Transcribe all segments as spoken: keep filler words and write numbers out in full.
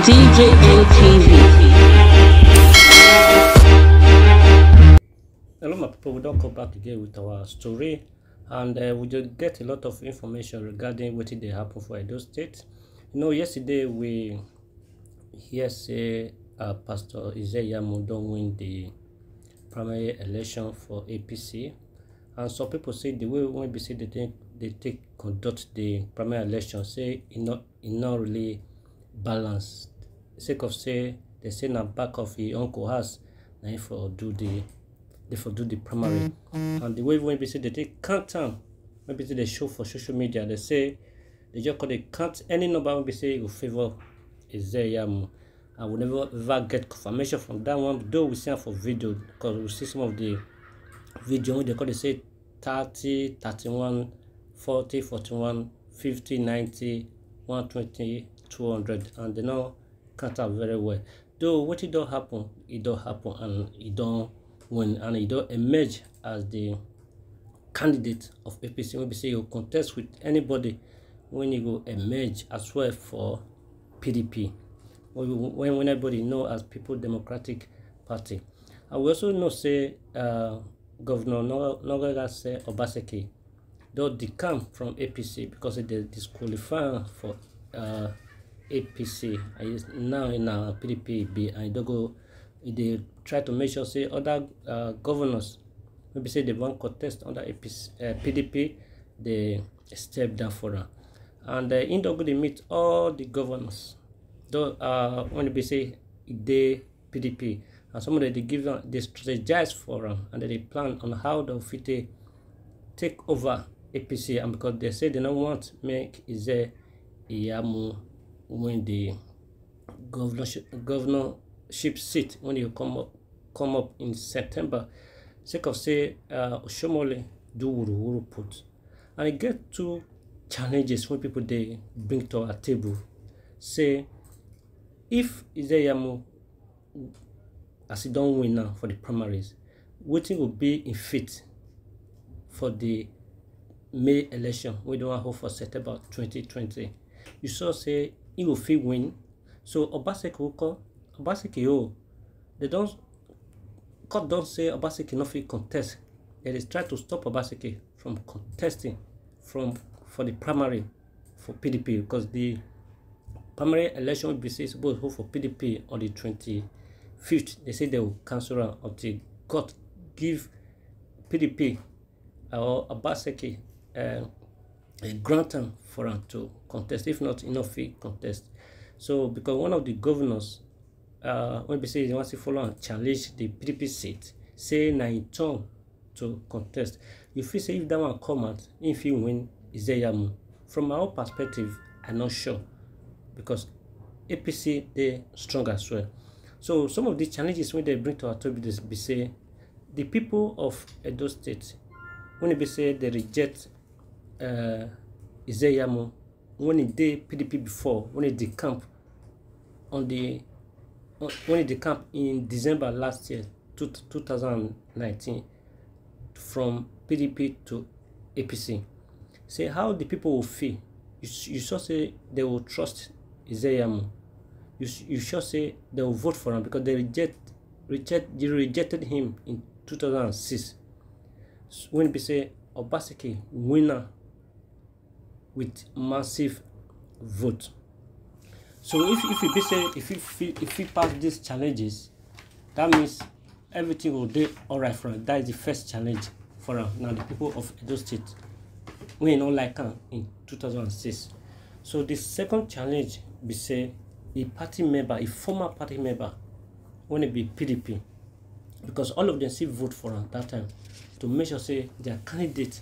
D J N T V. Hello, my people. We don't come back again with our story, and uh, we just get a lot of information regarding what did happen for Edo State. You know, yesterday we hear say uh, Pastor Ize Iyamu don't win the primary election for A P C, and some people say the way when we say they take, they take conduct the primary election, say it not it not really balanced. Sake of say they say na back of his uncle house na him for do the they for do the primary, and the way when we say they take count am, maybe say they show for social media, they say they just call they count any number when we say you favor Ize Iyamu. I will never ever get confirmation from that one, though we see am for video, because we see some of the video wey they call they say thirty, thirty-one, forty, forty-one, fifty, ninety, one twenty, two hundred, and they no count am very well. Though what it don't happen, it don't happen, and it don't win, and it don't emerge as the candidate of A P C. Maybe say you contest with anybody when you go emerge as well for P D P, when when everybody know as People Democratic Party. And we also know say uh, Governor Nogara say Obaseki don decamp from A P C because they disqualify am for uh, A P C, and he's now in a P D P be, and he don go he dey try to make sure say other uh, governors maybe say they wan contest under A P C, uh, P D P, they step down for am, and uh, he don go dey meet all the governors, though uh, when they say e dey P D P, and some of them they give them they strategize for am, and they plan on how they fit take take over A P C, and because they say they don't want make Ize Iyamu win the governorship, governorship seat when you come up come up in September, sake of say uh, Oshomole do wuru wuru put, and e get two challenges when people they bring to our table. Say if Ize Iyamu as he don't win now for the primaries, wetin go be in fit for the May election wey don hold for September twenty twenty. You saw say he go fit win. So Obaseki will call Obaseki oh, they don't court don't say Obaseki no fit contest. They dey try to stop Obaseki from contesting from for the primary for P D P, because the primary election will be say suppose hold for P D P on the twenty-fifth. They say they will cancel am until God give P D P or Obaseki uh, a grant am for am to contest. If not, he no fit contest. So because one of the governors uh, when be say he wants to follow and challenge the P D P seat, say na him turn to contest. You feel say if that one come out, if he win, Ize Iyamu. From my own perspective, I'm not sure because A P C they strong as well. So some of the challenges when they bring to our table this be say the people of Edo State, when it be say they reject uh, Ize Iyamu, when he dey P D P before, when he decamp on the when he decamp in December last year, two, two thousand nineteen, from P D P to A P C. Say how the people will feel. You, s- you sure say they will trust Ize Iyamu. You, s- you sure say they will vote for him because they reject, reject they rejected him in two thousand six. S- When we say Obaseki winner with massive vote. So if if you be say if you fit if you pass these challenges, that means everything will be alright for am. That is the first challenge for am. Now the people of Edo State, we no like am in two thousand six. So the second challenge be say a party member, a former party member, when it be P D P, because all of them still vote for am that time to make sure say their candidate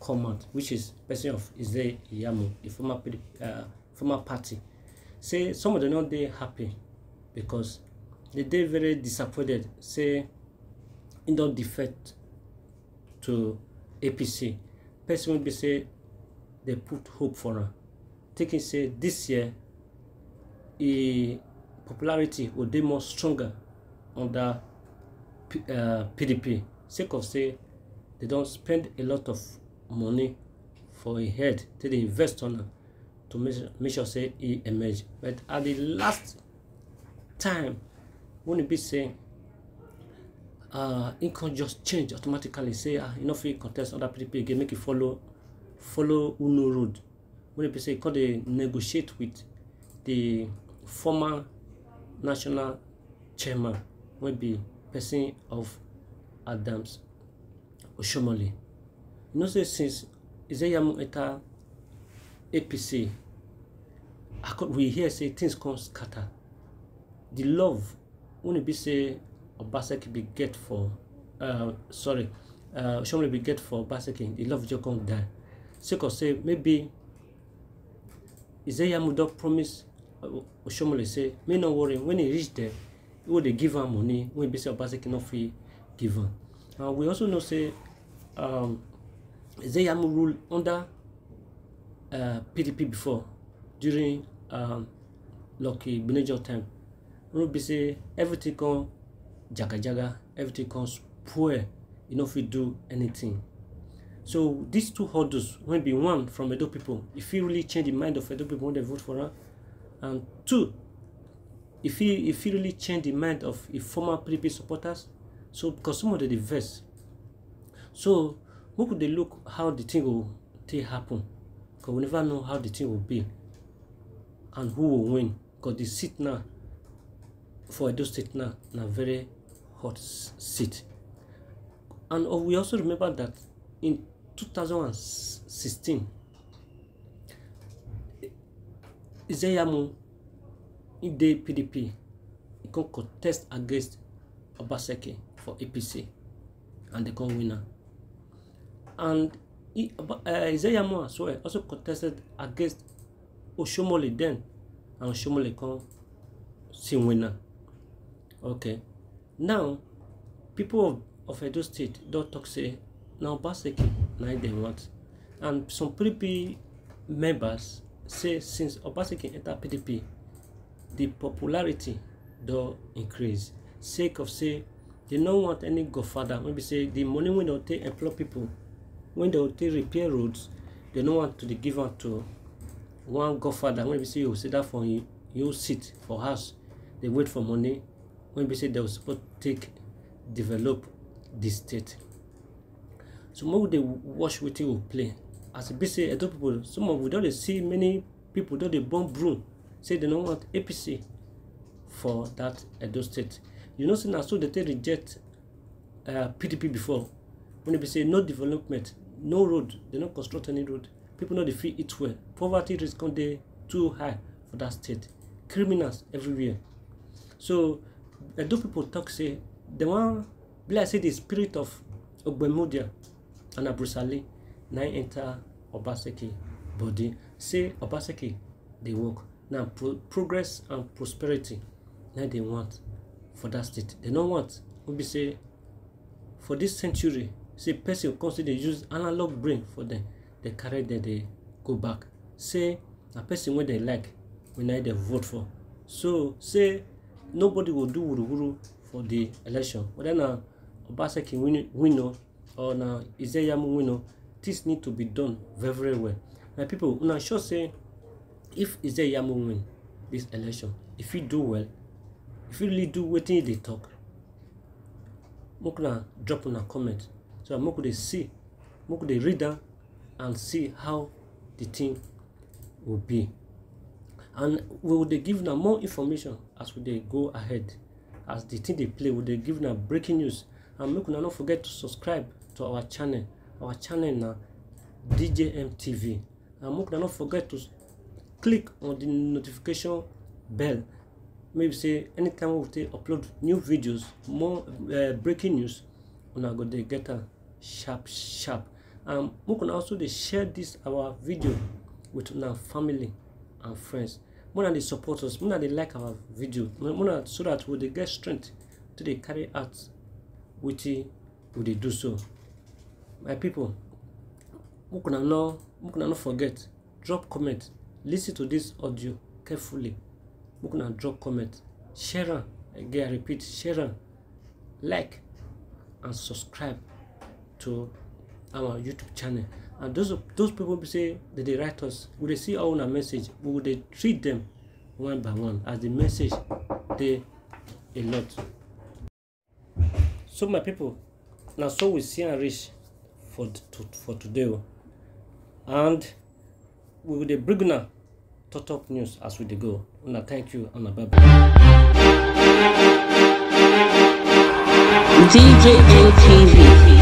come out, which is person of Ize Iyamu, the former P D P, uh, former party. Say some of them not dey happy because they dey very disappointed. Say he don defect to A P C. Person will be say they put hope for her, thinking say this year e popularity will be more stronger under P- uh, P D P. Sake of say they don't spend a lot of money for a head till they invest on her. to make, make sure say e emerge. But at the last time, when e be say uh, e come just change automatically, say ah, e no fit contest under P D P again, make e follow follow Unu road. When e be say e come dey negotiate with the former national chairman, wey be person of Adams Oshiomhole. You know say since Ezeyamu enter A P C, I co- we hear say things come scatter. The love when e be say Obaseki be get for, uh, sorry, uh, Oshiomhole be get for Obaseki, the love just come die. Sake of say maybe Ezeyamu don promise uh, Oshiomhole say, make no worry, when e reach there, e go dey give am money wey be say Obaseki no fit give am. And we also know say um, Ezeyamu rule under uh, P D P before, during um, Lucky Igbeneghu time. Wey be say everything come jaga jaga, everything come spoil, e no fit do anything. So these two hurdles, when be one from Edo people, e fit really change the mind of Edo people when they vote for am, and two, e fit e fit really change the mind of e former P D P supporters. So because some of them dey vex, so make we dey look how the thing go take happen, because we never know how the thing go be and who will win, because the seat now for Edo State now na very hot s- seat. And uh, we also remember that in two thousand sixteen, Ezeyamu, e dey P D P, e come contest against Obaseki for A P C, and they come win am. And e, Oba- uh, Ezeyamu as well also contested against Oshiomhole then, and Oshiomhole come still win am. Okay, now people of, of Edo State don talk say na Obaseki na im dem want, and some P D P members say since Obaseki enter P D P, the popularity don increase, sake of say they no want any godfather wey be say the money wey dem take employ people, wey dem take repair roads, they no want to dey give am to one godfather wey be say you sit down for him, you sit for house, dey wait for money wey be say they suppose take develop the state. So make we dey watch wetin we play. As e be say Edo people, some of we don dey see many people don dey burn broom, say they no want A P C for that Edo State. You know say na so they take reject uh, P D P before, when they be say no development, no road, they no construct any road. People no dey fit eat well. Poverty risk come dey too high for that state. Criminals everywhere. So Edo people talk say they wan be like say the spirit of Ogbemudia and Abrusali na im enter Obaseki body. Say Obaseki dey work. Na pro- progress and prosperity na they want for that state. They no want wey be say for this century, say person come still dey use analog brain for them. They carry them, they go back. Say na person wey they like, wey na they vote for. So say nobody go do wuruwuru for the election. Whether na Obaseki win, win o, or na Ezeyamu win o, things need to be done very, very well. My people, una sure say if Ezeyamu win this election, if he do well, if he really do wetin he dey talk, make una drop una comment so that make we dey see, make we dey read am and see how the thing will be. And we will dey give una more information as we dey go ahead. As the thing dey play, we dey give una breaking news. And make una no forget to subscribe to our channel. Our channel na D J M T V. And make una no forget to click on the notification bell. Maybe say anytime we take upload new videos, more uh, breaking news, una go dey get am sharp sharp. And make una also dey share this our video with una family and friends. Make una dey support us, make una dey like our video, make una, so that we dey get strength to dey carry out wetin we dey do so. My people, make una no, make una no forget, drop comment, listen to this audio carefully. Make una drop comment, share am. Again, I repeat, share am, like and subscribe to our YouTube channel. And those those people be say that they write us, we dey see all our message, we will dey treat them one by one as the message dey a lot. So my people, now so we see and reach for to, for today, oh. And we will dey bring una top top news as we dey go. Una thank you and bye bye. D J N T V.